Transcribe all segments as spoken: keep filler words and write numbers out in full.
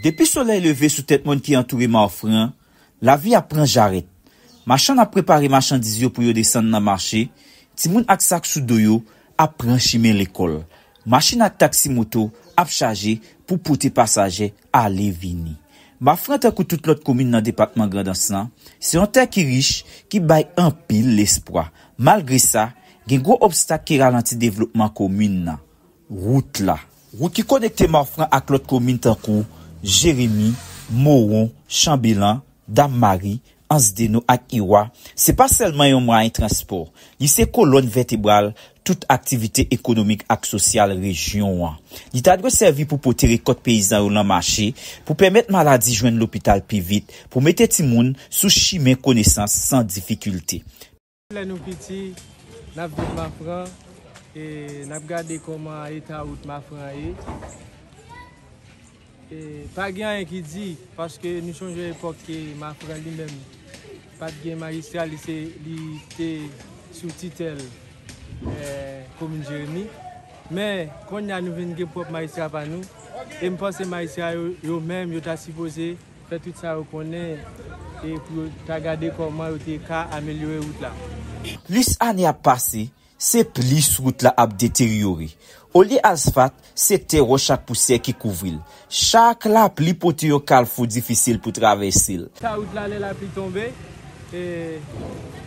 Depi solèy leve sou tèt mòn ki antoure Mafran, lavi ap pran jarèt. Machann ap prepare machandiz yo pou yo desann nan mache, timoun ak sak sou do yo ap pran chimen lekòl. Machin ak taksi moto ap chaje pou pote pasaje ale vini. Mafran, tankou tout lòt komin nan depatman Grandans lan, se yon tè ki rich, ki bay anpil lespwa. Malgre sa, gen gwo obstak ki ralanti devlopman komin nan. Wout la. Wout ki konekte Mafran ak lòt komin tankou Jeremi, Mowon, Chanbelan, Dam Mari, Ansdeno ak Iwa, se pa sèlman yon mwayen transpò, li se kolòn vètebral tout aktivite ekonomik ak sosyal rejyon an. Li ta dwe sèvi pou pote rekòt peyizan yo nan mache, pou pèmèt maladi jwenn lopital pi vit, pou mete timoun sou chimen konesans san difikilte. Lè nou piti, n ap vin Mafran, e n ap gade kòman eta wout Mafran ye. E pa gen anyen ki di, paske nou sonje epòk ke Mafran li menm pa t gen majistra, li se, li te sou titèl, e, komin Jeremi. Men, kounye a nou vin gen pwòp majistra pa nou, e m panse majistra yo, yo menm, yo ta sipoze fè tout sa yo konnen, e pou yo ta gade kòman yo te ka amelyore wout la. Plis ane ap pase, se plis wout la ap deteryore. Olye asfat, se tè, wòch ak pousyè ki kouvri l. Chak lapli pote yon kalfou difisil pou travèse l. Sa wout la, lè lapli tonbe, e,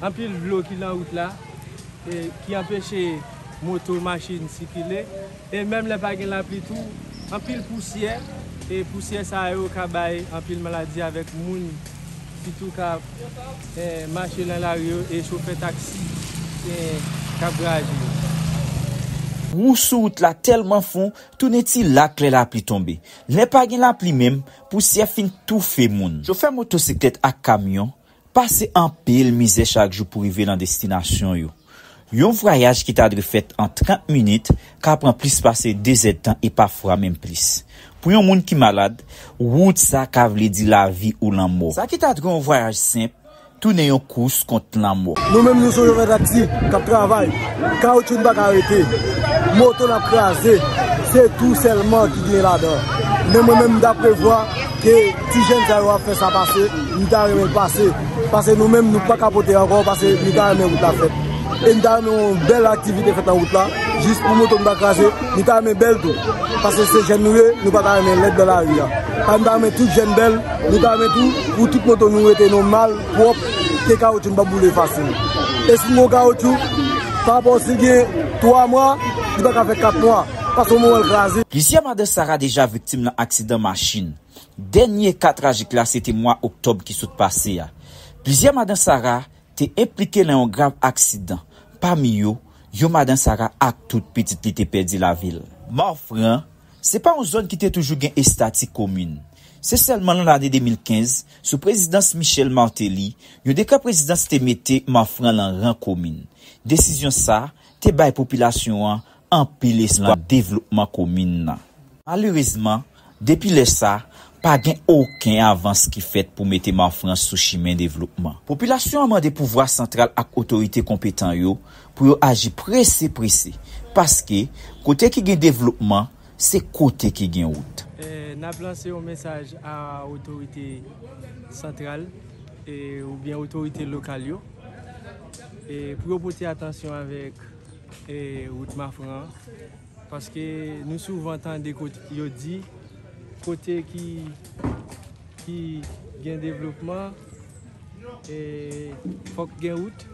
anpil dlo ki nan wout la, e, ki anpeche moto, machin sikile. E menm lè pa gen lapli tou, anpil pousyè, e pousyè sa yo ka bay anpil maladi avèk moun, sitou k ap, e, mache nan lari yo, e chofè taksi, e, k ap vwayaje yo. Wou sou wout la tèlman fon, tounen ti lak lè lapli tonbe. Lè pa gen lapli menm, pousyè fin toufe moun. Chofè motosiklèt ak kamyon pase anpil mizè chak jou pou rive nan destinasyon yo. Yon vwayaj ki ta dwe fèt an trant minit ka pran plis pase de zèdtan e pafwa menm plis. Pou yon moun ki malad, wout sa ka vle di lavi ou lanmò. Sa ki ta dwe yon vwayaj senp, tounen yon kous kont lanmò. Nou menm, nou se chofè taksi k ap travay. Kawotchou n pa ka rete. Moto n ap kraze. Se tou sèlman ki gen ladan. Men mwen menm, m ta prevwa ke ti jèn sa yo ap fè sa pase, m ta renmen l pase. Paske nou menm, nou pa ka pote ankò, paske nou ta renmen wout la fèt. E m ta renmen yon bèl aktivite fèt nan wout la, jis pou moto n pa kraze, nou ta renmen bèl tou. Paske se jèn nou ye, nou pa ta renmen lèd nan lari a. Paske nou ta renmen tout jèn bèl, nou ta renmen tou pou tout moto nou rete nòmal, pwòp, ke kawotchou n pa boule fasil. E si n gen yon kawotchou, pa rapò si l gen twa mwa, li pa ka fè kat mwa, paske yon moman l kraze. Plizyè madan Sara deja viktim nan aksidan machin. Dènye ka trajik la, se te mwa oktòb ki sot pase a. Plizyè madan Sara te enplike nan yon grav aksidan. Pami yo, yon madan Sara ak tout pitit li te pèdi lavi l. Mafran, se pa yon zòn ki te toujou gen estati komin. Se sèlman nan lane de mil kenz, sou prezidans Michel Martelly, yon dekrè prezidans te mete Mafran lan ran komin. Desizyon sa te bay popilasyon an anpil espwa nan devlopman komin nan. Malerezman, depi lè sa, pa gen okenn avans ki fèt pou mete Mafran sou chimen devlopman. Popilasyon an mande pouvwa santral ak otorite konpetan yo pou yo aji prese prese, paske kote ki gen devlopman, se kote ki gen wout. E, n ap lanse yon mesaj a otorite santral, e, oubyen otorite lokal yo, e, pou yo pote atansyon avèk, e, wout Mafran an. Paske nou souvan tande kote yo di, kote ki, ki gen devlopman, e, fòk gen wout.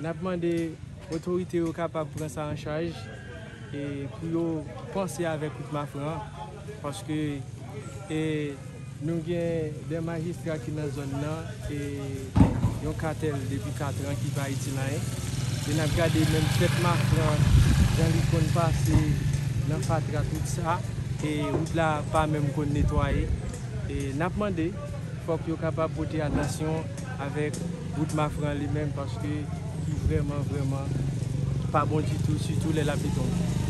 N ap mande otorite yo kapab pran sa an chaj, e, pou yo panse avèk wout Mafran an. Paske, e, nou gen de majistra ki nan zòn nan, e, yon katèl depi katran ki pa itil anyen. E n ap gade menm tèt Mafran, jan li konn pase nan fatra tout sa, e wout la pa menm konn netwaye. E n ap mande, fòk yo kapab pote atansyon avèk wout Mafran li menm, paske li vrèman, vrèman pa bon ditou, sitou lè lapli tonbe.